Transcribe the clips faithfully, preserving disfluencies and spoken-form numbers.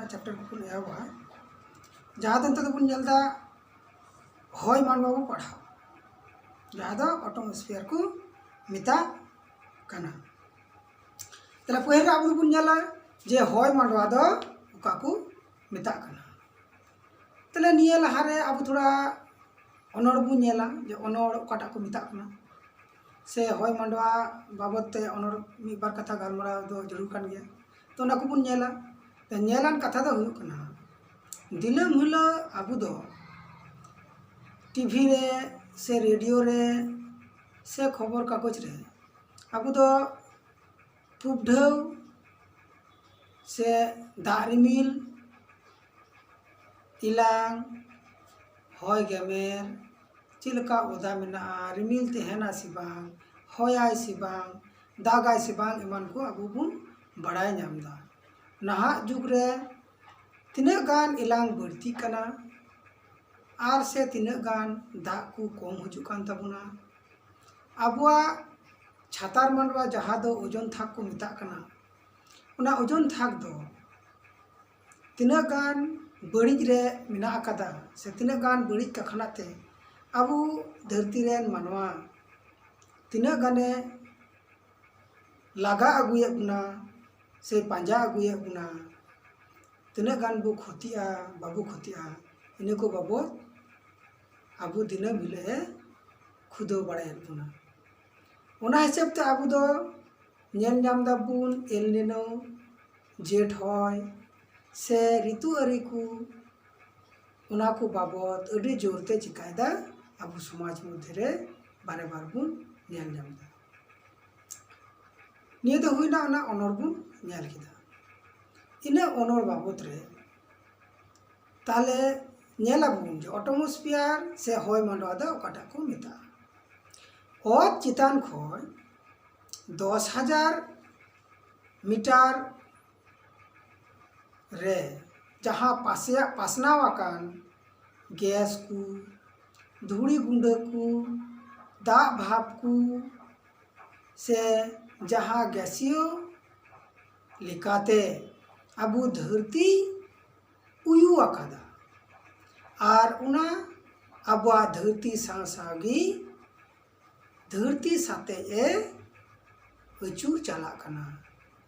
Chapter ᱵᱚᱱ ᱮᱦᱚᱵᱟ, ᱡᱟᱦᱟᱸ ᱫᱚ ᱱᱤᱛᱚᱜ ᱫᱚᱵᱚᱱ ᱧᱮᱞ ᱮᱫᱟ ᱦᱚᱭ ᱢᱟᱰᱣᱟ ᱵᱚ ᱯᱟᱲᱦᱟᱣ, ᱡᱟᱦᱟᱸ ᱫᱚ ᱟᱴᱚᱢᱚᱥᱯᱷᱤᱭᱟᱨ ᱠᱚ ᱢᱮᱛᱟᱜ ᱠᱟᱱᱟ᱾ ᱛᱟᱦᱞᱮ ᱯᱟᱹᱦᱤᱞ ᱨᱮ ᱟᱵᱚ ᱫᱚᱵᱚᱱ ᱧᱮᱞᱟ ᱡᱮ ᱦᱚᱭ ᱢᱟᱰᱣᱟ ᱫᱚ ᱚᱠᱟ ᱠᱚ ᱢᱮᱛᱟᱜ ᱠᱟᱱᱟ᱾ ᱛᱟᱦᱞᱮ ᱱᱤᱭᱟᱹ ᱞᱟᱦᱟᱨᱮ ᱟᱵᱚ ᱛᱷᱚᱲᱟ ᱚᱱᱚᱬ ᱵᱚᱱ ᱧᱮᱞᱟ ᱡᱮ ᱚᱱᱚᱬ ᱚᱠᱟᱴᱟᱜ ᱠᱚ ᱢᱮᱛᱟᱜ ᱠᱟᱱᱟ, ᱥᱮ ᱦᱚᱭ ᱢᱟᱰᱣᱟ ᱵᱟᱵᱚᱫ ᱛᱮ ᱚᱱᱚᱬ ᱢᱤᱫ ᱵᱟᱨ ᱠᱟᱛᱷᱟ ᱜᱟᱞᱢᱟᱨᱟᱣ ᱫᱚ ᱡᱟᱹᱨᱩᱲ ᱠᱟᱱ ᱜᱮᱭᱟ᱾ ᱛᱚ ᱚᱱᱟ ᱠᱚᱵᱚᱱ ᱧᱮᱞᱟ᱾ ᱛᱚ ᱧᱮᱞᱟᱱ ᱠᱟᱛᱷᱟ ᱫᱚ ᱦᱩᱭᱩᱜ ᱠᱟᱱᱟ, ᱫᱤᱱᱟᱹᱢ ᱦᱤᱞᱳᱜ ᱟᱵᱚ ᱫᱚ ᱴᱤᱵᱷᱤ ᱨᱮ ᱥᱮ ᱨᱮᱰᱤᱭᱳ ᱨᱮ ᱥᱮ ᱠᱷᱚᱵᱚᱨ ᱠᱟᱜᱚᱡᱽ ᱨᱮ ᱟᱵᱚ ᱫᱚ ᱯᱩᱵ ᱰᱷᱟᱹᱣ ᱥᱮ ᱫᱟᱜ ᱨᱤᱢᱤᱞ ᱮᱞᱟᱝ, ᱦᱚᱭ ᱜᱮᱢᱮᱨ, ᱪᱮᱫ ᱞᱮᱠᱟ ᱚᱫᱟ ᱢᱮᱱᱟᱜᱼᱟ, ᱨᱤᱢᱤᱞ ᱛᱟᱦᱮᱱᱟ ᱥᱮ ᱵᱟᱝ, ᱦᱚᱭᱟᱭ ᱥᱮ ᱵᱟᱝ, ᱫᱟᱜᱟᱭ ᱥᱮ ᱵᱟᱝ, ᱮᱢᱟᱱ ᱠᱚ ᱟᱵᱚ ᱵᱚᱱ ᱵᱟᱲᱟᱭ ᱧᱟᱢ ᱮᱫᱟ᱾ ᱱᱟᱦᱟᱜ ᱡᱩᱜᱽ ᱨᱮ ᱛᱤᱱᱟᱹᱜ ᱜᱟᱱ ᱮᱞᱟᱝ ᱵᱟᱹᱲᱛᱤᱜ ᱠᱟᱱᱟ ᱟᱨ ᱥᱮ ᱛᱤᱱᱟᱹᱜ ᱜᱟᱱ ᱫᱟᱜ ᱠᱚ ᱠᱚᱢ ᱦᱤᱡᱩᱜ ᱠᱟᱱ ᱛᱟᱵᱚᱱᱟ, ᱟᱵᱚᱣᱟᱜ ᱪᱷᱟᱛᱟᱨ ᱢᱟᱰᱣᱟ ᱡᱟᱦᱟᱸ ᱫᱚ ᱳᱡᱚᱱ ᱛᱷᱟᱠ ᱠᱚ ᱢᱮᱛᱟᱜ ᱠᱟᱱᱟ, ᱚᱱᱟ ᱳᱡᱚᱱ ᱛᱷᱟᱠ ᱫᱚ ᱛᱤᱱᱟᱹᱜ ᱜᱟᱱ ᱵᱟᱹᱲᱤᱡ ᱨᱮ ᱢᱮᱱᱟᱜ ᱟᱠᱟᱫᱟ ᱥᱮ ᱛᱤᱱᱟᱹᱜ ᱜᱟᱱ ᱵᱟᱹᱲᱤᱡ ᱠᱟᱠᱷᱱᱟ ᱛᱮ ᱟᱵᱚ ᱫᱷᱟᱹᱨᱛᱤ ᱨᱮᱱ ᱢᱟᱱᱣᱟ ᱛᱤᱱᱟᱹᱜ ᱜᱟᱱᱮ ᱞᱟᱜᱟ ᱟᱹᱜᱩᱭᱮᱫ ᱵᱚᱱᱟ ᱥᱮ ᱯᱟᱸᱡᱟ ᱟᱹᱜᱩᱭᱮᱫ ᱵᱚᱱᱟ, ᱛᱤᱱᱟᱹᱜ ᱜᱟᱱ ᱵᱚ ᱠᱷᱚᱛᱤᱜᱼᱟ, ᱵᱟᱵᱚ ᱠᱷᱚᱛᱤᱜᱼᱟ, ᱤᱱᱟᱹ ᱠᱚ ᱵᱟᱵᱚᱫ ᱟᱵᱚ ᱫᱤᱱᱟᱹᱢ ᱦᱤᱞᱳᱜ ᱮ ᱠᱷᱩᱫᱟᱹᱣ ᱵᱟᱲᱟᱭᱮᱫ ᱵᱚᱱᱟ᱾ ᱚᱱᱟ ᱦᱤᱥᱟᱹᱵ ᱛᱮ ᱟᱵᱚ ᱫᱚ ᱧᱮᱞ ᱧᱟᱢ ᱫᱟᱵᱚᱱ ᱮᱞ ᱱᱤᱱᱳ, ᱡᱮᱴ ᱦᱚᱭ ᱥᱮ ᱨᱤᱛᱩ ᱟᱹᱨᱤ ᱠᱚ, ᱚᱱᱟ ᱠᱚ ᱵᱟᱵᱚᱫ ᱟᱹᱰᱤ ᱡᱳᱨ ᱛᱮ ᱪᱤᱠᱟᱭᱮᱫᱟ, ᱟᱵᱚ ᱥᱚᱢᱟᱡᱽ ᱢᱚᱫᱽᱫᱷᱮ ᱨᱮ ᱵᱟᱨᱮ ᱵᱟᱨ ᱵᱚᱱ ᱧᱮᱞ ᱧᱟᱢ ᱮᱫᱟ᱾ ᱱᱤᱭᱟᱹ ᱫᱚ ᱦᱩᱭᱱᱟ ᱚᱱᱟ ᱚᱱᱚᱬ ᱵᱚᱱ ᱧᱮᱞ ᱠᱮᱫᱟ᱾ ᱤᱱᱟᱹ ᱚᱱᱚᱬ ᱵᱟᱵᱚᱫ ᱨᱮ ᱛᱟᱦᱞᱮ ᱧᱮᱞ ᱟᱵᱚᱱ ᱡᱮ ᱚᱴᱳᱢᱚᱥᱯᱷᱤᱭᱟᱨ ᱥᱮ ᱦᱚᱭ ᱢᱟᱰᱣᱟ ᱫᱚ ᱚᱠᱟᱴᱟᱜ ᱠᱚ ᱢᱮᱛᱟᱜᱼᱟ᱾ ᱚᱛ ᱪᱮᱛᱟᱱ ᱠᱷᱚᱱ ᱫᱚᱥ ᱦᱟᱡᱟᱨ ᱢᱤᱴᱟᱨ ᱨᱮ ᱡᱟᱦᱟᱸ ᱯᱟᱥᱮᱭᱟᱜ ᱯᱟᱥᱱᱟᱣ ᱟᱠᱟᱱ ᱜᱮᱥ ᱠᱚ, ᱫᱷᱩᱲᱤ ᱜᱩᱸᱰᱟᱹ ᱠᱚ, ᱫᱟᱜ ᱵᱷᱟᱯ ᱠᱚ, ᱥᱮ ᱡᱟᱦᱟᱸ ᱜᱮᱥᱤᱭᱚ ᱞᱮᱠᱟᱛᱮ ᱟᱵᱚ ᱫᱷᱟᱹᱨᱛᱤ ᱩᱭᱩ ᱟᱠᱟᱫᱟ᱾ ᱟᱨ ᱚᱱᱟ ᱟᱵᱚᱣᱟᱜ ᱫᱷᱟᱹᱨᱛᱤ ᱥᱟᱶ ᱥᱟᱶ ᱜᱮ ᱫᱷᱟᱹᱨᱛᱤ ᱥᱟᱛᱮᱜ ᱮ ᱟᱹᱪᱩᱨ ᱪᱟᱞᱟᱜ ᱠᱟᱱᱟ᱾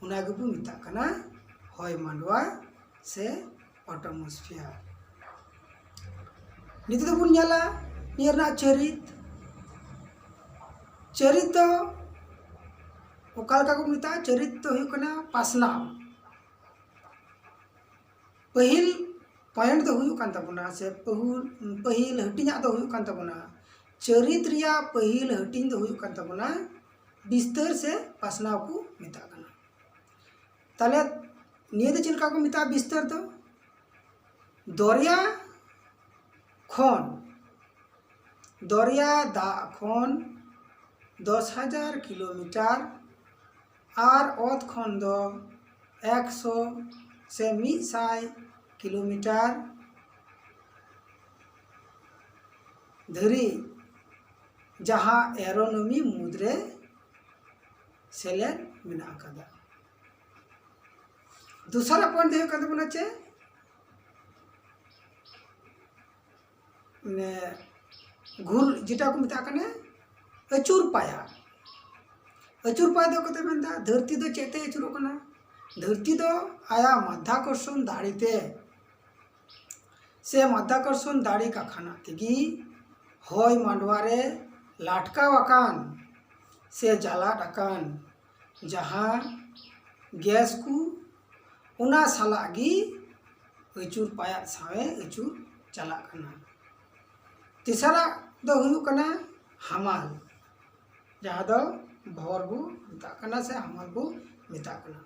ᱚᱱᱟ ᱜᱮᱵᱚ ᱢᱮᱛᱟᱜ ᱠᱟᱱᱟ ᱦᱚᱭ ᱢᱟᱰᱣᱟ ᱥᱮ ᱚᱴᱳᱢᱚᱥᱯᱷᱤᱭᱟᱨ᱾ ᱱᱤᱛᱚᱜ ᱫᱚᱵᱚᱱ ᱧᱮᱞᱟ ᱱᱤᱭᱟᱹ ᱨᱮᱱᱟᱜ ᱪᱟᱹᱨᱤᱛ᱾ ᱪᱟᱹᱨᱤᱛ ᱫᱚ ᱚᱠᱟ ᱞᱮᱠᱟ ᱠᱚ ᱢᱮᱛᱟᱜᱼᱟ? ᱪᱟᱹᱨᱤᱛ ᱫᱚ ᱦᱩᱭᱩᱜ ᱠᱟᱱᱟ ᱯᱟᱥᱱᱟᱣ᱾ ᱯᱟᱹᱦᱤᱞ ᱯᱚᱭᱮᱱᱴ ᱫᱚ ᱦᱩᱭᱩᱜ ᱠᱟᱱ ᱛᱟᱵᱚᱱᱟ, ᱥᱮ ᱯᱟᱹᱦᱩᱞ ᱯᱟᱹᱦᱤᱞ ᱦᱟᱹᱴᱤᱧᱟᱜ ᱫᱚ ᱦᱩᱭᱩᱜ ᱠᱟᱱ ᱛᱟᱵᱚᱱᱟ, ᱪᱟᱹᱨᱤᱛ ᱨᱮᱭᱟᱜ ᱯᱟᱹᱦᱤᱞ ᱦᱟᱹᱴᱤᱧ ᱫᱚ ᱦᱩᱭᱩᱜ ᱠᱟᱱ ᱛᱟᱵᱚᱱᱟ ᱵᱤᱥᱛᱟᱹᱨ ᱥᱮ ᱯᱟᱥᱱᱟᱣ ᱠᱚ ᱢᱮᱛᱟᱜ ᱠᱟᱱᱟ᱾ ᱛᱟᱦᱞᱮ ᱱᱤᱭᱟᱹ ᱫᱚ ᱪᱮᱫ ᱞᱮᱠᱟ ᱠᱚ ᱢᱮᱛᱟᱜᱼᱟ ᱵᱤᱥᱛᱟᱹᱨ ᱫᱚ? ᱫᱚᱨᱭᱟ ᱠᱷᱚᱱ, ᱫᱚᱨᱭᱟ ᱫᱟᱜ ᱠᱷᱚᱱ ᱫᱚᱥ ᱦᱟᱡᱟᱨ ᱠᱤᱞᱳᱢᱤᱴᱟᱨ ᱟᱨ ᱚᱛ ᱠᱷᱚᱱ ᱫᱚ ᱮᱠᱥᱚ ᱥᱮ ᱢᱤᱫ ᱥᱟᱭ ᱠᱤᱞᱳᱢᱤᱴᱟᱨ ᱫᱷᱟᱹᱨᱤᱡ, ᱡᱟᱦᱟᱸ ᱮᱨᱳᱱᱚᱢᱤ ᱢᱩᱫᱽᱨᱮ ᱥᱮᱞᱮᱫ ᱢᱮᱱᱟᱜ ᱟᱠᱟᱫᱟ᱾ ᱫᱚᱥᱟᱨᱟᱜ ᱯᱚᱭᱮᱱᱴ ᱫᱚ ᱦᱩᱭᱩᱜ ᱠᱟᱱ ᱛᱟᱵᱚᱱᱟ ᱪᱮᱫ? ᱢᱟᱱᱮ ᱜᱷᱩᱨ, ᱡᱮᱴᱟ ᱠᱚ ᱢᱮᱛᱟᱜ ᱠᱟᱱᱟ ᱟᱹᱪᱩᱨ ᱯᱟᱭᱟ᱾ ᱟᱹᱪᱩᱨ ᱯᱟᱭᱟ ᱫᱚ ᱠᱟᱛᱮ ᱢᱮᱱᱫᱟ ᱫᱷᱟᱹᱨᱛᱤ ᱫᱚ ᱪᱮᱫ ᱛᱮ ᱟᱹᱪᱩᱨᱚᱜ ᱠᱟᱱᱟ? ᱫᱷᱟᱹᱨᱛᱤ ᱫᱚ ᱟᱭᱟᱜ ᱢᱟᱫᱽᱫᱷᱟᱠᱚᱨᱥᱚᱱ ᱫᱟᱲᱮ ᱛᱮ ᱥᱮ ᱢᱟᱫᱽᱫᱷᱟᱠᱚᱨᱥᱚᱱ ᱫᱟᱲᱮ ᱠᱟᱠᱷᱟᱱᱟᱜ ᱛᱮᱜᱮ ᱦᱚᱭ ᱢᱟᱰᱣᱟ ᱨᱮ ᱞᱟᱴᱠᱟᱣ ᱟᱠᱟᱱ ᱥᱮ ᱡᱟᱞᱟᱫ ᱟᱠᱟᱱ ᱡᱟᱦᱟᱸ ᱜᱮᱥ ᱠᱚ, ᱚᱱᱟ ᱥᱟᱞᱟᱜ ᱜᱮ ᱟᱹᱪᱩᱨ ᱯᱟᱭᱟᱫ ᱥᱟᱶᱮ ᱟᱹᱪᱩᱨ ᱪᱟᱞᱟᱜ ᱠᱟᱱᱟ᱾ ᱛᱮᱥᱟᱨᱟᱜ ᱫᱚ ᱦᱩᱭᱩᱜ ᱠᱟᱱᱟ ᱦᱟᱢᱟᱞ, ᱡᱟᱦᱟᱸ ᱫᱚ ᱵᱷᱚᱨ ᱵᱚ ᱢᱮᱛᱟᱜ ᱠᱟᱱᱟ ᱥᱮ ᱦᱟᱢᱟᱞ ᱵᱚ ᱢᱮᱛᱟᱜ ᱠᱟᱱᱟ᱾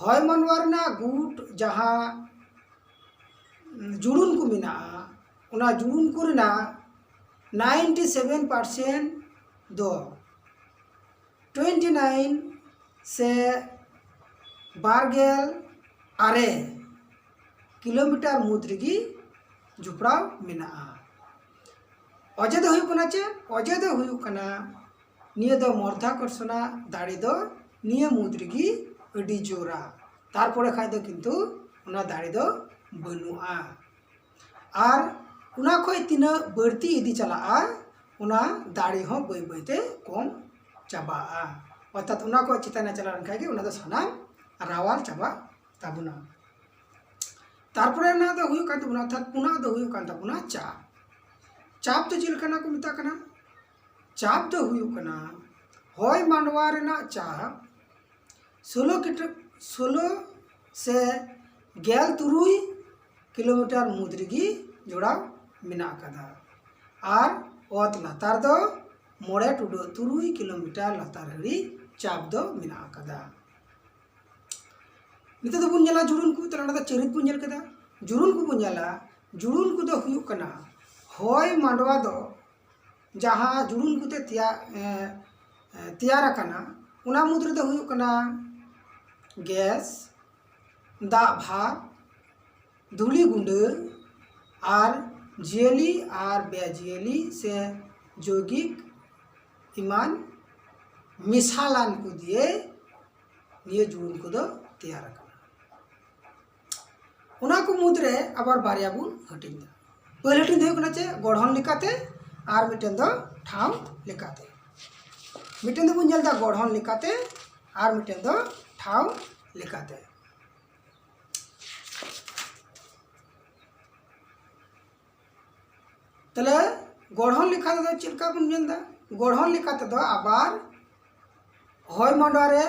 ᱦᱚᱭ ᱢᱟᱱᱣᱟ ᱨᱮᱱᱟᱜ ᱜᱩᱴ ᱡᱟᱦᱟᱸ ᱡᱩᱲᱩᱱ ᱠᱚ ᱢᱮᱱᱟᱜᱼᱟ, ᱚᱱᱟ ᱡᱩᱲᱩᱱ ᱠᱚ ᱨᱮᱱᱟᱜ ᱱᱟᱭᱤᱱᱴᱤ ᱥᱮᱵᱷᱮᱱ ᱯᱟᱨᱥᱮᱱᱴ ᱫᱚ ᱴᱩᱭᱮᱱᱴᱤ ᱱᱟᱭᱤᱱ ᱥᱮ ᱵᱟᱨ ᱜᱮᱞ ᱟᱨᱮ ᱠᱤᱞᱳᱢᱤᱴᱟᱨ ᱢᱩᱫᱽ ᱨᱮᱜᱮ ᱡᱚᱯᱲᱟᱣ ᱢᱮᱱᱟᱜᱼᱟ᱾ ᱚᱡᱮ ᱫᱚ ᱦᱩᱭᱩᱜ ᱠᱟᱱᱟ ᱪᱮᱫ? ᱚᱡᱮ ᱫᱚ ᱦᱩᱭᱩᱜ ᱠᱟᱱᱟ ᱱᱤᱭᱟᱹ ᱫᱚ ᱢᱚᱨᱫᱷᱟᱠᱚᱨᱥᱚᱱᱟᱜ ᱫᱟᱲᱮ ᱫᱚ ᱱᱤᱭᱟᱹ ᱢᱩᱫᱽ ᱨᱮᱜᱮ ᱟᱹᱰᱤ ᱡᱳᱨᱟ᱾ ᱛᱟᱨᱯᱚᱨᱮ ᱠᱷᱟᱡ ᱫᱚ ᱠᱤᱱᱛᱩ ᱚᱱᱟ ᱫᱟᱲᱮ ᱫᱚ ᱵᱟᱹᱱᱩᱜᱼᱟ᱾ ᱟᱨ ᱚᱱᱟ ᱠᱷᱚᱡ ᱛᱤᱱᱟᱹᱜ ᱵᱟᱹᱲᱛᱤ ᱤᱫᱤ ᱪᱟᱞᱟᱜᱼᱟ, ᱚᱱᱟ ᱫᱟᱲᱮ ᱦᱚᱸ ᱵᱟᱹᱭ ᱵᱟᱹᱭᱛᱮ ᱠᱚᱢ ᱪᱟᱵᱟᱜᱼᱟ᱾ ᱚᱨᱛᱷᱟᱛ ᱚᱱᱟ ᱠᱷᱚᱡ ᱪᱮᱛᱟᱱᱮ ᱪᱟᱞᱟᱣ ᱞᱮᱱᱠᱷᱟᱡ ᱜᱮ ᱚᱱᱟ ᱫᱚ ᱥᱟᱱᱟᱢ ᱨᱟᱣᱟᱞ ᱪᱟᱵᱟᱜ ᱛᱟᱵᱚᱱᱟ᱾ ᱛᱟᱨᱯᱚᱨᱮ ᱨᱮᱱᱟᱜ ᱫᱚ ᱦᱩᱭᱩᱜ ᱠᱟᱱ ᱛᱟᱵᱚᱱᱟ, ᱚᱨᱛᱷᱟᱛ ᱯᱩᱱᱟᱜ ᱫᱚ ᱦᱩᱭᱩᱜ ᱠᱟᱱ ᱛᱟᱵᱚᱱᱟ ᱪᱟᱯ᱾ ᱪᱟᱯ ᱫᱚ ᱪᱮᱫ ᱞᱮᱠᱟᱱᱟᱜ ᱠᱚ ᱢᱮᱛᱟᱜ ᱠᱟᱱᱟ? ᱪᱟᱯ ᱫᱚ ᱦᱩᱭᱩᱜ ᱠᱟᱱᱟ ᱦᱚᱭ ᱢᱟᱰᱣᱟ ᱨᱮᱱᱟᱜ ᱪᱟᱯ ᱥᱳᱞᱳ ᱠᱤᱴ-, ᱥᱳᱞᱳ ᱥᱮ ᱜᱮᱞ ᱛᱩᱨᱩᱭ ᱠᱤᱞᱳᱢᱤᱴᱟᱨ ᱢᱩᱫᱽ ᱨᱮᱜᱮ ᱡᱚᱲᱟᱣ ᱢᱮᱱᱟᱜ ᱟᱠᱟᱫᱟ᱾ ᱟᱨ ᱚᱛ ᱞᱟᱛᱟᱨ ᱫᱚ ᱢᱚᱬᱮ ᱴᱩᱰᱟᱹᱜ ᱛᱩᱨᱩᱭ ᱠᱤᱞᱳᱢᱤᱴᱟᱨ ᱞᱟᱛᱟᱨ ᱦᱟᱹᱨᱤᱡ ᱪᱟᱯ ᱫᱚ ᱢᱮᱱᱟᱜ ᱟᱠᱟᱫᱟ᱾ ᱱᱤᱛᱚᱜ ᱫᱚᱵᱚᱱ ᱧᱮᱞᱟ ᱡᱩᱲᱩᱱ ᱠᱚ, ᱛᱟᱦᱞᱮ ᱚᱸᱰᱮ ᱫᱚ ᱪᱟᱹᱨᱤᱛ ᱵᱚᱱ ᱧᱮᱞ ᱠᱮᱫᱟ, ᱡᱩᱲᱩᱱ ᱠᱚᱵᱚᱱ ᱧᱮᱞᱟ᱾ ᱡᱩᱲᱩᱱ ᱠᱚᱫᱚ ᱦᱩᱭᱩᱜ ᱠᱟᱱᱟ ᱦᱚᱭ ᱢᱟᱰᱣᱟ ᱫᱚ ᱡᱟᱦᱟᱸ ᱡᱩᱲᱩᱱ ᱠᱚᱛᱮ ᱛᱮᱭᱟᱨ, ᱮ, ᱮ, ᱛᱮᱭᱟᱨ ᱟᱠᱟᱱᱟ, ᱚᱱᱟ ᱢᱩᱫᱽ ᱨᱮᱫᱚ ᱦᱩᱭᱩᱜ ᱠᱟᱱᱟ ᱜᱮᱥ, ᱫᱟᱜ ᱵᱷᱟᱯ, ᱫᱷᱩᱲᱤ ᱜᱩᱸᱰᱟᱹ ᱟᱨ ᱡᱤᱭᱟᱹᱞᱤ ᱟᱨ ᱵᱮᱡᱤᱭᱟᱹᱞᱤ ᱥᱮ ᱡᱳᱭᱜᱤᱠ ᱮᱢᱟᱱ ᱢᱮᱥᱟᱞᱟᱱ ᱠᱚ ᱫᱤᱭᱮ ᱱᱤᱭᱟᱹ ᱡᱩᱲᱩᱱ ᱠᱚᱫᱚ ᱛᱮᱭᱟᱨ ᱟᱠᱟᱱᱟ᱾ ᱚᱱᱟ ᱠᱚ ᱢᱩᱫᱽᱨᱮ ᱟᱵᱟᱨ ᱵᱟᱨᱭᱟ ᱵᱚᱱ ᱦᱟᱹᱴᱤᱧ ᱮᱫᱟ᱾ ᱯᱟᱹᱦᱤᱞ ᱦᱟᱹᱴᱤᱧ ᱫᱚ ᱦᱩᱭᱩᱜ ᱠᱟᱱᱟ ᱪᱮᱫ? ᱜᱚᱲᱦᱚᱱ ᱞᱮᱠᱟᱛᱮ, ᱟᱨ ᱢᱤᱫᱴᱮᱱ ᱫᱚ ᱴᱷᱟᱶ ᱞᱮᱠᱟᱛᱮ᱾ ᱢᱤᱫᱴᱮᱱ ᱫᱚᱵᱚᱱ ᱧᱮᱞ ᱮᱫᱟ ᱜᱚᱲᱦᱚᱱ ᱞᱮᱠᱟᱛᱮ, ᱟᱨ ᱢᱤᱫᱴᱮᱱ ᱫᱚ ᱴᱷᱟᱶ ᱞᱮᱠᱟᱛᱮ᱾ ᱛᱟᱦᱞᱮ ᱜᱚᱲᱦᱚᱱ ᱞᱮᱠᱟ ᱛᱮᱫᱚ ᱪᱮᱫ ᱞᱮᱠᱟ ᱵᱚᱱ ᱧᱮᱞ ᱮᱫᱟ? ᱜᱚᱲᱦᱚᱱ ᱞᱮᱠᱟ ᱛᱮᱫᱚ ᱟᱵᱟᱨ ᱦᱚᱭ ᱢᱟᱰᱣᱟ ᱨᱮ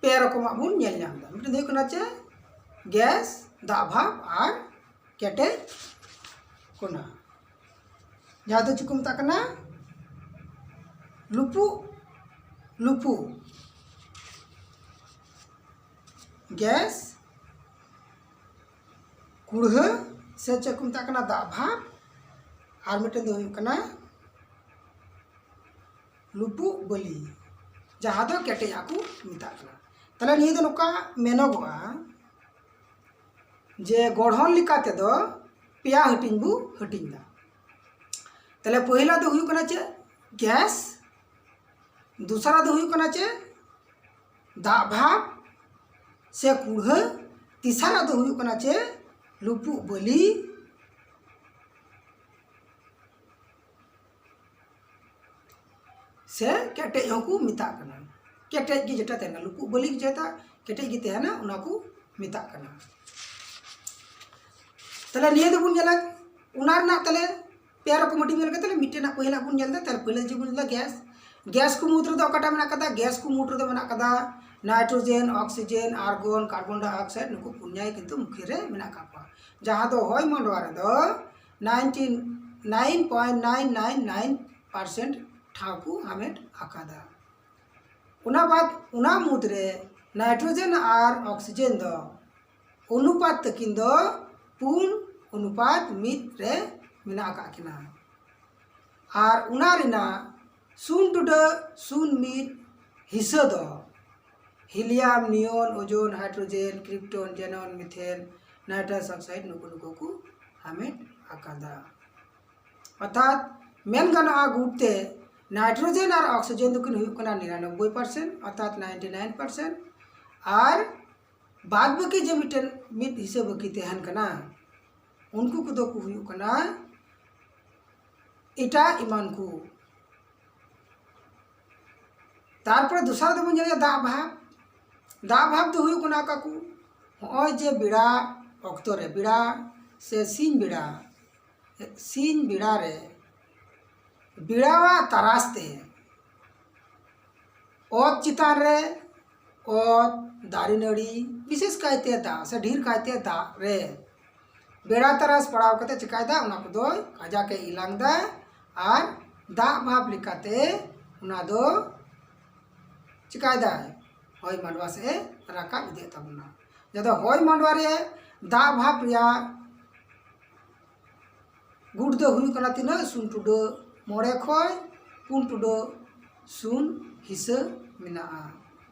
ᱯᱮ ᱨᱚᱠᱚᱢᱟᱜ ᱵᱚᱱ ᱧᱮᱞ ᱧᱟᱢ ᱮᱫᱟ᱾ ᱢᱤᱫᱴᱮᱱ ᱫᱚ ᱦᱩᱭᱩᱜ ᱠᱟᱱᱟ ᱪᱮ ᱜᱮᱥ, ᱫᱟᱜ ᱵᱷᱟᱯ ᱟᱨ ᱠᱮᱴᱮᱡ ᱠᱚᱱᱟ, ᱡᱟᱦᱟᱸ ᱫᱚ ᱪᱮᱫ ᱠᱚ ᱢᱮᱛᱟᱜ ᱠᱟᱱᱟ? ᱞᱩᱯᱩᱜ, ᱞᱩᱯᱩᱜ ᱜᱮᱥ, ᱠᱩᱲᱦᱟᱹ ᱥᱮ ᱪᱮᱫ ᱠᱚ ᱢᱮᱛᱟᱜ ᱠᱟᱱᱟ ᱫᱟᱜ ᱵᱷᱟᱯ, ᱟᱨ ᱢᱤᱫᱴᱮᱱ ᱫᱚ ᱦᱩᱭᱩᱜ ᱠᱟᱱᱟ ᱞᱩᱯᱩᱜ ᱵᱟᱹᱞᱤ, ᱡᱟᱦᱟᱸ ᱫᱚ ᱠᱮᱴᱮᱡᱟᱜ ᱠᱚ ᱢᱮᱛᱟᱜ ᱠᱟᱱᱟ᱾ ᱛᱟᱦᱞᱮ ᱱᱤᱭᱟᱹ ᱫᱚ ᱱᱚᱝᱠᱟ ᱢᱮᱱᱚᱜᱚᱜᱼᱟ ᱡᱮ ᱜᱚᱲᱦᱚᱱ ᱞᱮᱠᱟ ᱛᱮᱫᱚ ᱯᱮᱭᱟ ᱦᱟᱹᱴᱤᱧ ᱵᱚ ᱦᱟᱹᱴᱤᱧ ᱮᱫᱟ᱾ ᱛᱟᱦᱞᱮ ᱯᱚᱭᱞᱟ ᱫᱚ ᱦᱩᱭᱩᱜ ᱠᱟᱱᱟ ᱪᱮᱫ? ᱜᱮᱥ᱾ ᱫᱚᱥᱟᱨᱟ ᱫᱚ ᱦᱩᱭᱩᱜ ᱠᱟᱱᱟ ᱪᱮᱫ? ᱫᱟᱜ ᱵᱷᱟᱯ᱾ ᱥᱮ ᱠᱩᱲᱦᱟᱹ, ᱛᱮᱥᱟᱨᱟᱜ ᱫᱚ ᱦᱩᱭᱩᱜ ᱠᱟᱱᱟ ᱪᱮ ᱞᱩᱯᱩᱜ ᱵᱟᱹᱞᱤ ᱥᱮ ᱠᱮᱴᱮᱡ ᱦᱚᱸᱠᱚ ᱢᱮᱛᱟᱜ ᱠᱟᱱᱟ᱾ ᱠᱮᱴᱮᱡ ᱜᱮ ᱡᱮᱴᱟ ᱛᱟᱦᱮᱱᱟ, ᱞᱩᱯᱩᱜ ᱵᱟᱹᱞᱤ ᱡᱮᱴᱟ ᱠᱮᱴᱮᱡ ᱜᱮ ᱛᱟᱦᱮᱱᱟ, ᱚᱱᱟ ᱠᱚ ᱢᱮᱛᱟᱜ ᱠᱟᱱᱟ᱾ ᱛᱟᱦᱞᱮ ᱱᱤᱭᱟᱹ ᱫᱚᱵᱚᱱ ᱧᱮᱞᱟ, ᱚᱱᱟ ᱨᱮᱱᱟᱜ ᱛᱟᱦᱞᱮ ᱯᱮ ᱨᱚᱠᱚᱢ ᱦᱟᱹᱴᱤᱧ ᱢᱮᱱᱟᱜ ᱠᱟᱫᱟ᱾ ᱛᱟᱦᱞᱮ ᱢᱤᱫᱴᱮᱱᱟᱜ ᱯᱟᱹᱦᱤᱞᱟᱜ ᱵᱚᱱ ᱧᱮᱞ ᱮᱫᱟ᱾ ᱛᱟᱦᱞᱮ ᱯᱟᱹᱦᱤᱞ ᱡᱮ ᱵᱚᱱ ᱧᱮᱞ ᱮᱫᱟ ᱜᱮᱥ, ᱜᱮᱥ ᱠᱚ ᱢᱩᱫᱽ ᱨᱮᱫᱚ ᱚᱠᱟᱴᱟᱜ ᱢᱮᱱᱟᱜ ᱠᱟᱫᱟ? ᱜᱮᱥ ᱠᱚ ᱢᱩᱫᱽ ᱨᱮᱫᱚ ᱢᱮᱱᱟᱜ ᱠᱟᱫᱟ ᱱᱟᱭᱴᱨᱳᱡᱮᱱ, ᱚᱠᱥᱤᱡᱮᱱ, ᱟᱨᱜᱚᱱ, ᱠᱟᱨᱵᱚᱱ ᱰᱟᱭᱚᱠᱥᱟᱭᱤᱰ, ᱱᱩᱠᱩ ᱯᱩᱱᱭᱟ ᱜᱮ ᱠᱤᱱᱛᱩ ᱢᱩᱠᱷᱤᱭᱟᱹ ᱨᱮ ᱢᱮᱱᱟᱜ ᱠᱟᱜ ᱠᱚᱣᱟ, ᱡᱟᱦᱟᱸ ᱫᱚ ᱦᱚᱭ ᱢᱟᱸᱰᱣᱟ ᱨᱮᱫᱚ ninety nine point nine nine nine percent ᱴᱷᱟᱶ ᱠᱚ ᱦᱟᱢᱮᱴ ᱟᱠᱟᱫᱟ᱾ ᱚᱱᱟ ᱵᱟᱫ, ᱚᱱᱟ ᱢᱩᱫᱽᱨᱮ ᱱᱟᱭᱴᱨᱳᱡᱮᱱ ᱟᱨ ᱚᱠᱥᱤᱡᱮᱱ ᱫᱚ ᱚᱱᱩᱯᱟᱛ ᱛᱟᱹᱠᱤᱱ ᱫᱚ ᱯᱩᱱ ᱚᱱᱩᱯᱟᱛ ᱢᱤᱫ ᱨᱮ ᱢᱮᱱᱟᱜ ᱟᱠᱟᱫ ᱠᱤᱱᱟ᱾ ᱟᱨ ᱚᱱᱟ ᱨᱮᱱᱟᱜ ᱥᱩᱱ ᱴᱩᱰᱟᱹᱜ ᱥᱩᱱ ᱢᱤᱫ ᱦᱤᱥᱟᱹ ᱫᱚ ᱦᱤᱞᱤᱭᱟᱢ, ᱱᱤᱭᱚᱱ, ᱳᱡᱳᱱ, ᱦᱟᱭᱰᱨᱳᱡᱮᱱ, ᱠᱨᱤᱯᱴᱚᱱ, ᱡᱮᱱᱚᱱ, ᱢᱤᱛᱷᱮᱱ, ᱱᱟᱭᱴᱨᱟᱥ ᱚᱠᱥᱟᱭᱤᱰ, ᱱᱩᱠᱩ ᱱᱩᱠᱩ ᱠᱚ ᱦᱟᱢᱮᱴ ᱟᱠᱟᱫᱟ᱾ ᱚᱨᱛᱷᱟᱛ ᱢᱮᱱ ᱜᱟᱱᱚᱜᱼᱟ, ᱜᱩᱴ ᱛᱮ ᱱᱟᱭᱴᱨᱳᱡᱮᱱ ᱟᱨ ᱚᱠᱥᱤᱡᱮᱱ ᱫᱚᱠᱤᱱ ᱦᱩᱭᱩᱜ ᱠᱟᱱᱟ ᱱᱤᱨᱟᱱᱚᱵᱵᱳᱭ ᱯᱟᱨᱥᱮᱱᱴ, ᱚᱨᱛᱷᱟᱛ ᱱᱟᱭᱤᱱᱴᱤ ᱱᱟᱭᱤᱱ ᱯᱟᱨᱥᱮᱱᱴ, ᱟᱨ ᱵᱟᱫ ᱵᱟᱹᱠᱤ ᱡᱮ ᱢᱤᱫᱴᱮᱱ ᱢᱤᱫ ᱦᱤᱥᱟᱹ ᱵᱟᱹᱠᱤ ᱛᱟᱦᱮᱱ ᱠᱟᱱᱟ, ᱩᱱᱠᱩ ᱠᱚᱫᱚ ᱠᱚ ᱦᱩᱭᱩᱜ ᱠᱟᱱᱟ ᱮᱴᱟᱜ ᱮᱢᱟᱱ ᱠᱚ᱾ ᱛᱟᱨᱯᱚᱨᱮ ᱫᱚᱥᱟᱨ ᱫᱚᱵᱚᱱ ᱧᱮᱞᱮᱜᱼᱟ ᱫᱟᱜ ᱵᱷᱟᱵᱽ᱾ ᱫᱟᱜ ᱵᱷᱟᱵᱽ ᱫᱚ ᱦᱩᱭᱩᱜ ᱠᱟᱱᱟ ᱚᱠᱟ ᱠᱚ, ᱦᱚᱸᱜᱼᱚᱭ ᱡᱮ ᱵᱮᱲᱟ ᱚᱠᱛᱚ ᱨᱮ, ᱵᱮᱲᱟ ᱥᱮ ᱥᱤᱧ ᱵᱮᱲᱟ, ᱥᱤᱧ ᱵᱮᱲᱟ ᱨᱮ ᱵᱮᱲᱟᱣᱟᱜ ᱛᱟᱨᱟᱥ ᱛᱮ ᱚᱛ ᱪᱮᱛᱟᱱ ᱨᱮ, ᱚᱛ, ᱫᱟᱨᱮ ᱱᱟᱹᱲᱤ, ᱵᱤᱥᱮᱥ ᱠᱟᱭᱛᱮ ᱫᱟᱜ ᱥᱮ ᱰᱷᱮᱨ ᱠᱟᱭᱛᱮ ᱫᱟᱜ ᱨᱮ ᱵᱮᱲᱟ ᱛᱟᱨᱟᱥ ᱯᱟᱲᱟᱣ ᱠᱟᱛᱮ ᱪᱤᱠᱟᱭᱫᱟ? ᱚᱱᱟ ᱠᱚᱫᱚᱭ ᱠᱟᱡᱟᱠ ᱮ ᱮᱞᱟᱝ ᱫᱟ ᱟᱨ ᱫᱟᱜ ᱵᱷᱟᱵᱽ ᱞᱮᱠᱟᱛᱮ ᱚᱱᱟ ᱫᱚ ᱪᱤᱠᱟᱭ ᱫᱟᱭ? ᱦᱚᱭ ᱢᱟᱰᱣᱟ ᱥᱮᱫ ᱮ ᱨᱟᱠᱟᱵ ᱤᱫᱤᱭᱮᱫ ᱛᱟᱵᱚᱱᱟ᱾ ᱡᱟᱦᱟᱸ ᱫᱚ ᱦᱚᱭ ᱢᱟᱰᱣᱟ ᱨᱮ ᱫᱟᱜ ᱵᱷᱟᱵᱽ ᱨᱮᱭᱟᱜ ᱜᱩᱴ ᱫᱚ ᱦᱩᱭᱩᱜ ᱠᱟᱱᱟ ᱛᱤᱱᱟᱹᱜ? ᱥᱩᱱ ᱴᱩᱰᱟᱹᱜ ᱢᱚᱬᱮ ᱠᱷᱚᱱ ᱯᱩᱱ ᱴᱩᱰᱟᱹᱜ ᱥᱩᱱ ᱦᱤᱥᱟᱹ ᱢᱮᱱᱟᱜᱼᱟ,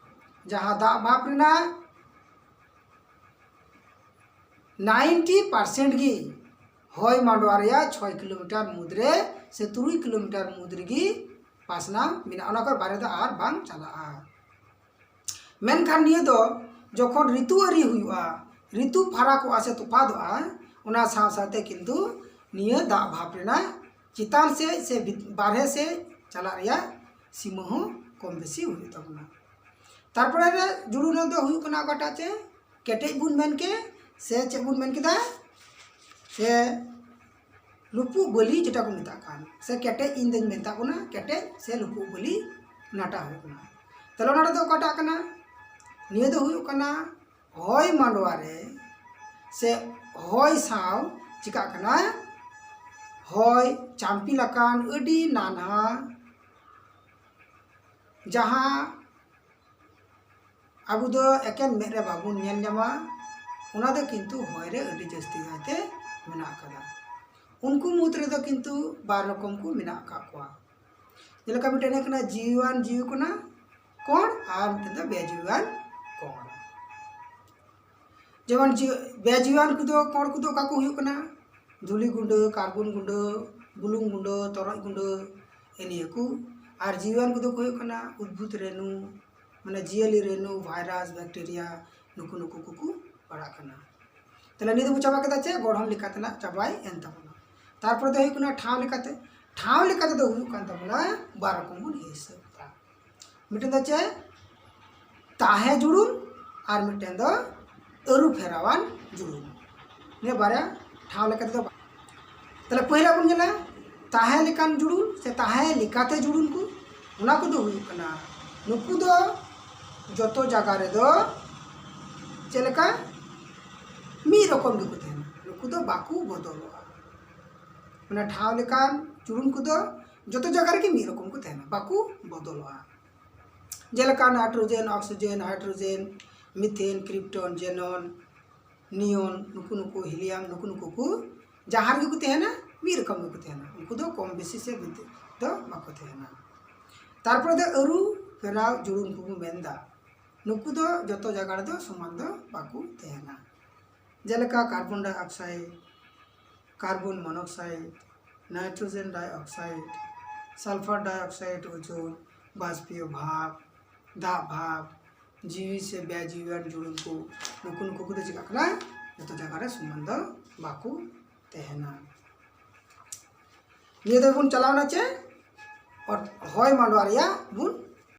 ᱡᱟᱦᱟᱸ ᱫᱟᱜ ᱵᱷᱟᱵᱽ ᱨᱮᱱᱟᱜ ᱱᱟᱭᱤᱱᱴᱤ ᱯᱟᱨᱥᱮᱱᱴ ᱜᱮ ᱦᱚᱭ ᱢᱟᱰᱣᱟ ᱨᱮᱭᱟᱜ ᱪᱷᱚᱭ ᱠᱤᱞᱳᱢᱤᱴᱟᱨ ᱢᱩᱫᱽᱨᱮ ᱥᱮ ᱛᱩᱨᱩᱭ ᱠᱤᱞᱳᱢᱤᱴᱟᱨ ᱢᱩᱫᱽ ᱨᱮᱜᱮ ᱯᱟᱥᱱᱟᱣ ᱢᱮᱱᱟᱜᱼᱟ, ᱚᱱᱟ ᱠᱷᱚᱱ ᱵᱟᱦᱨᱮ ᱫᱚ ᱟᱨ ᱵᱟᱝ ᱪᱟᱞᱟᱜᱼᱟ᱾ ᱢᱮᱱᱠᱷᱟᱱ ᱱᱤᱭᱟᱹ ᱫᱚ ᱡᱚᱠᱷᱚᱱ ᱨᱤᱛᱩ ᱟᱹᱨᱤ ᱦᱩᱭᱩᱜᱼᱟ, ᱨᱤᱛᱩ ᱯᱷᱟᱨᱟᱠᱚᱜᱼᱟ ᱥᱮ ᱛᱚᱯᱷᱟᱛᱚᱜᱼᱟ, ᱚᱱᱟ ᱥᱟᱶ ᱥᱟᱶᱛᱮ ᱠᱤᱱᱛᱩ ᱱᱤᱭᱟᱹ ᱫᱟᱜ ᱵᱷᱟᱵᱽ ᱨᱮᱱᱟᱜ ᱪᱮᱛᱟᱱ ᱥᱮᱫ ᱥᱮ ᱵᱷᱤᱛ- ᱵᱟᱨᱦᱮ ᱥᱮᱫ ᱪᱟᱞᱟᱜ ᱨᱮᱭᱟᱜ ᱥᱤᱢᱟᱹ ᱦᱚᱸ ᱠᱚᱢ ᱵᱮᱥᱤ ᱦᱩᱭᱩᱜ ᱛᱟᱵᱚᱱᱟ᱾ ᱛᱟᱨᱯᱚᱨᱮ ᱨᱮ ᱡᱩᱲᱩᱱ ᱫᱚ ᱦᱩᱭᱩᱜ ᱠᱟᱱᱟ ᱚᱠᱟᱴᱟᱜ ᱪᱮ ᱠᱮᱴᱮᱡ ᱵᱚᱱ ᱢᱮᱱ ᱠᱮ ᱥᱮ ᱪᱮᱫ ᱵᱚᱱ ᱢᱮᱱ ᱠᱮᱫᱟ ᱥᱮ ᱞᱩᱯᱩᱜ ᱵᱟᱹᱞᱤ ᱡᱮᱴᱟ ᱠᱚ ᱢᱮᱛᱟᱜ ᱠᱟᱱ ᱥᱮ ᱠᱮᱴᱮᱡ, ᱤᱧ ᱫᱚᱧ ᱢᱮᱛᱟ ᱵᱚᱱᱟ ᱠᱮᱴᱮᱡ ᱥᱮ ᱞᱩᱯᱩᱜ ᱵᱟᱹᱞᱤ ᱚᱱᱟᱴᱟᱜ ᱦᱩᱭᱩᱜ ᱠᱟᱱᱟ᱾ ᱛᱟᱦᱞᱮ ᱚᱱᱟ ᱨᱮᱫᱚ ᱚᱠᱟᱴᱟᱜ ᱠᱟᱱᱟ? ᱱᱤᱭᱟᱹ ᱫᱚ ᱦᱩᱭᱩᱜ ᱠᱟᱱᱟ ᱦᱚᱭ ᱢᱟᱸᱰᱣᱟ ᱨᱮ ᱥᱮ ᱦᱚᱭ ᱥᱟᱶ ᱪᱤᱠᱟᱜ ᱠᱟᱱᱟ? ᱦᱚᱭ ᱪᱟᱢᱯᱤ ᱞᱮᱠᱟᱱ ᱟᱹᱰᱤ ᱱᱟᱱᱦᱟ, ᱡᱟᱦᱟᱸ ᱟᱵᱚ ᱫᱚ ᱮᱠᱮᱱ ᱢᱮᱫ ᱨᱮ ᱵᱟᱵᱚᱱ ᱧᱮᱞ ᱧᱟᱢᱟ, ᱚᱱᱟ ᱫᱚ ᱠᱤᱱᱛᱩ ᱦᱚᱭ ᱨᱮ ᱟᱹᱰᱤ ᱡᱟᱹᱥᱛᱤ ᱠᱟᱭᱛᱮ ᱢᱮᱱᱟᱜ ᱟᱠᱟᱫᱟ᱾ ᱩᱱᱠᱩ ᱢᱩᱫᱽ ᱨᱮᱫᱚ ᱠᱤᱱᱛᱩ ᱵᱟᱨ ᱨᱚᱠᱚᱢ ᱠᱚ ᱢᱮᱱᱟᱜ ᱟᱠᱟᱫ ᱠᱚᱣᱟ᱾ ᱡᱮᱞᱮᱠᱟ ᱢᱤᱫᱴᱮᱱ ᱦᱩᱭᱩᱜ ᱠᱟᱱᱟ ᱡᱤᱣᱤᱣᱟᱱ ᱡᱤᱣᱤ ᱠᱚᱱᱟ ᱠᱚᱬ ᱟᱨ ᱢᱤᱫᱴᱮᱱ ᱫᱚ ᱵᱮᱡᱤᱣᱤᱣᱟᱱ ᱠᱚᱬ᱾ ᱡᱮᱢᱚᱱ ᱡᱤᱣᱤ- ᱵᱮᱡᱤᱣᱤᱣᱟᱱ ᱠᱚᱫᱚ ᱠᱚᱬ ᱠᱚᱫᱚ ᱚᱠᱟ ᱠᱚ ᱦᱩᱭᱩᱜ ᱠᱟᱱᱟ? ᱫᱷᱩᱞᱤ ᱜᱩᱸᱰᱟᱹ, ᱠᱟᱨᱵᱚᱱ ᱜᱩᱸᱰᱟᱹ, ᱵᱩᱞᱩᱝ ᱜᱩᱸᱰᱟᱹ, ᱛᱚᱨᱚᱡ ᱜᱩᱸᱰᱟᱹ, ᱮ ᱱᱤᱭᱟᱹ ᱠᱚ᱾ ᱟᱨ ᱡᱤᱣᱤᱣᱟᱱ ᱠᱚᱫᱚ ᱠᱚ ᱦᱩᱭᱩᱜ ᱠᱟᱱᱟ ᱩᱫᱵᱷᱩᱛ ᱨᱮᱱᱩ, ᱢᱟᱱᱮ ᱡᱤᱭᱟᱹᱞᱤ ᱨᱮᱱᱩ, ᱵᱷᱟᱭᱨᱟᱥ, ᱵᱮᱠᱴᱮᱨᱤᱭᱟ, ᱱᱩᱠᱩ ᱱᱩᱠᱩ ᱠᱚᱠᱚ ᱯᱟᱲᱟᱜ ᱠᱟᱱᱟ᱾ ᱛᱟᱦᱞᱮ ᱱᱤᱭᱟᱹ ᱫᱚᱵᱚ ᱪᱟᱵᱟ ᱠᱮᱫᱟ ᱪᱮ ᱜᱚᱲᱦᱚᱱ ᱞᱮᱠᱟ ᱛᱮᱱᱟᱜ ᱪᱟᱵᱟᱭ ᱮᱱ ᱛᱟᱵᱚᱱᱟ᱾ ᱛᱟᱨᱯᱚᱨᱮ ᱫᱚ ᱦᱩᱭᱩᱜ ᱠᱟᱱᱟ ᱴᱷᱟᱶ ᱞᱮᱠᱟᱛᱮ᱾ ᱴᱷᱟᱶ ᱞᱮᱠᱟ ᱛᱮᱫᱚ ᱦᱩᱭᱩᱜ ᱠᱟᱱ ᱛᱟᱵᱚᱱᱟ ᱵᱟᱨ ᱨᱚᱠᱚᱢ ᱵᱚᱱ ᱦᱤᱥᱟᱹᱵ ᱮᱫᱟ᱾ ᱢᱤᱫᱴᱮᱱ ᱫᱚ ᱪᱮᱫ? ᱛᱟᱦᱮᱸ ᱡᱩᱲᱩᱱ ᱟᱨ ᱢᱤᱫᱴᱮᱱ ᱫᱚ ᱟᱹᱨᱩ ᱯᱷᱮᱨᱟᱣᱟᱱ ᱡᱩᱲᱩᱱ᱾ ᱱᱤᱭᱟᱹ ᱵᱟᱨᱭᱟ ᱴᱷᱟᱶ ᱞᱮᱠᱟ ᱛᱮᱫᱚ ᱵᱟ-, ᱛᱟᱦᱞᱮ ᱯᱟᱹᱦᱤᱞᱟ ᱵᱚᱱ ᱧᱮᱞᱟ ᱛᱟᱦᱮᱸ ᱞᱮᱠᱟᱱ ᱡᱩᱲᱩᱱ ᱥᱮ ᱛᱟᱦᱮᱸ ᱞᱮᱠᱟᱛᱮ ᱡᱩᱲᱩᱱ ᱠᱚ, ᱚᱱᱟ ᱠᱚᱫᱚ ᱦᱩᱭᱩᱜ ᱠᱟᱱᱟ ᱱᱩᱠᱩ ᱫᱚ ᱡᱚᱛᱚ ᱡᱟᱭᱜᱟ ᱨᱮᱫᱚ ᱪᱮᱫ ᱞᱮᱠᱟ ᱢᱤᱫ ᱨᱚᱠᱚᱢ ᱜᱮᱠᱚ ᱛᱟᱦᱮᱱᱟ, ᱱᱩᱠᱩ ᱫᱚ ᱵᱟᱠᱚ ᱵᱚᱫᱚᱞᱚᱜᱼᱟ᱾ ᱢᱟᱱᱮ ᱴᱷᱟᱶ ᱞᱮᱠᱟᱱ ᱡᱩᱲᱩᱱ ᱠᱚᱫᱚ ᱡᱚᱛᱚ ᱡᱟᱭᱜᱟ ᱨᱮᱜᱮ ᱢᱤᱫ ᱨᱚᱠᱚᱢ ᱠᱚ ᱛᱟᱦᱮᱱᱟ, ᱵᱟᱠᱚ ᱵᱚᱫᱚᱞᱚᱜᱼᱟ᱾ ᱡᱮᱞᱮᱠᱟ ᱱᱟᱭᱴᱨᱳᱡᱮᱱ, ᱚᱠᱥᱤᱡᱮᱱ, ᱦᱟᱭᱰᱨᱳᱡᱮᱱ, ᱢᱤᱛᱷᱮᱱ, ᱠᱨᱤᱯᱴᱚᱱ, ᱡᱮᱱᱚᱱ, ᱱᱤᱭᱚᱱ, ᱱᱩᱠᱩ ᱱᱩᱠᱩ, ᱦᱤᱞᱤᱭᱟᱢ, ᱱᱩᱠᱩ ᱱᱩᱠᱩ ᱠᱚ ᱡᱟᱦᱟᱸ ᱨᱮᱜᱮ ᱠᱚ ᱛᱟᱦᱮᱱᱟ, ᱢᱤᱫ ᱨᱚᱠᱚᱢ ᱜᱮᱠᱚ ᱛᱟᱦᱮᱱᱟ᱾ ᱩᱱᱠᱩ ᱫᱚ ᱠᱚᱢ ᱵᱮᱥᱤ ᱥᱮ ᱵᱤᱫ- ᱫᱚ ᱵᱟᱠᱚ ᱛᱟᱦᱮᱱᱟ᱾ ᱛᱟᱨᱯᱚᱨᱮ ᱫᱚ ᱟᱹᱨᱩ ᱯᱷᱮᱨᱟᱣ ᱡᱩᱲᱩᱱ ᱠᱚᱵᱚ ᱢᱮᱱᱫᱟ, ᱱᱩᱠᱩ ᱫᱚ ᱡᱚᱛᱚ ᱡᱟᱭᱜᱟ ᱨᱮᱫᱚ ᱥᱚᱢᱟᱱ ᱫᱚ ᱵᱟᱠᱚ ᱛᱟᱦᱮᱱᱟ᱾ ᱡᱮᱞᱮᱠᱟ ᱠᱟᱨᱵᱚᱱ ᱰᱟᱭ ᱚᱠᱥᱟᱭᱤᱰ, ᱠᱟᱨᱵᱚᱱ ᱢᱚᱱᱚᱠᱥᱟᱭᱤᱰ, ᱱᱟᱭᱴᱨᱳᱡᱮᱱ ᱰᱟᱭ ᱚᱠᱥᱟᱭᱤᱰ, ᱥᱟᱞᱯᱷᱟᱨ ᱰᱟᱭ ᱚᱠᱥᱟᱭᱤᱰ, ᱳᱡᱳᱱ, ᱵᱟᱥᱯᱤᱭᱚ ᱵᱷᱟᱵᱽ, ᱫᱟᱜ ᱵᱷᱟᱵᱽ, ᱡᱤᱣᱤ ᱥᱮ ᱵᱮᱡᱤᱣᱤᱭᱟᱱ ᱡᱩᱲᱩᱱ ᱠᱚ, ᱱᱩᱠᱩ ᱱᱩᱠᱩ ᱠᱚᱫᱚ ᱪᱤᱠᱟᱹᱜ ᱠᱟᱱᱟ? ᱡᱚᱛᱚ ᱡᱟᱭᱜᱟ ᱨᱮ ᱥᱚᱢᱟᱱ ᱫᱚ ᱵᱟᱠᱚ ᱛᱟᱦᱮᱱᱟ᱾ ᱱᱤᱭᱟᱹ ᱫᱚ ᱵᱚᱱ ᱪᱟᱞᱟᱣᱱᱟ ᱪᱮ? ᱚᱨ-, ᱦᱚᱭ ᱢᱟᱰᱣᱟ ᱨᱮᱭᱟᱜ ᱵᱚᱱ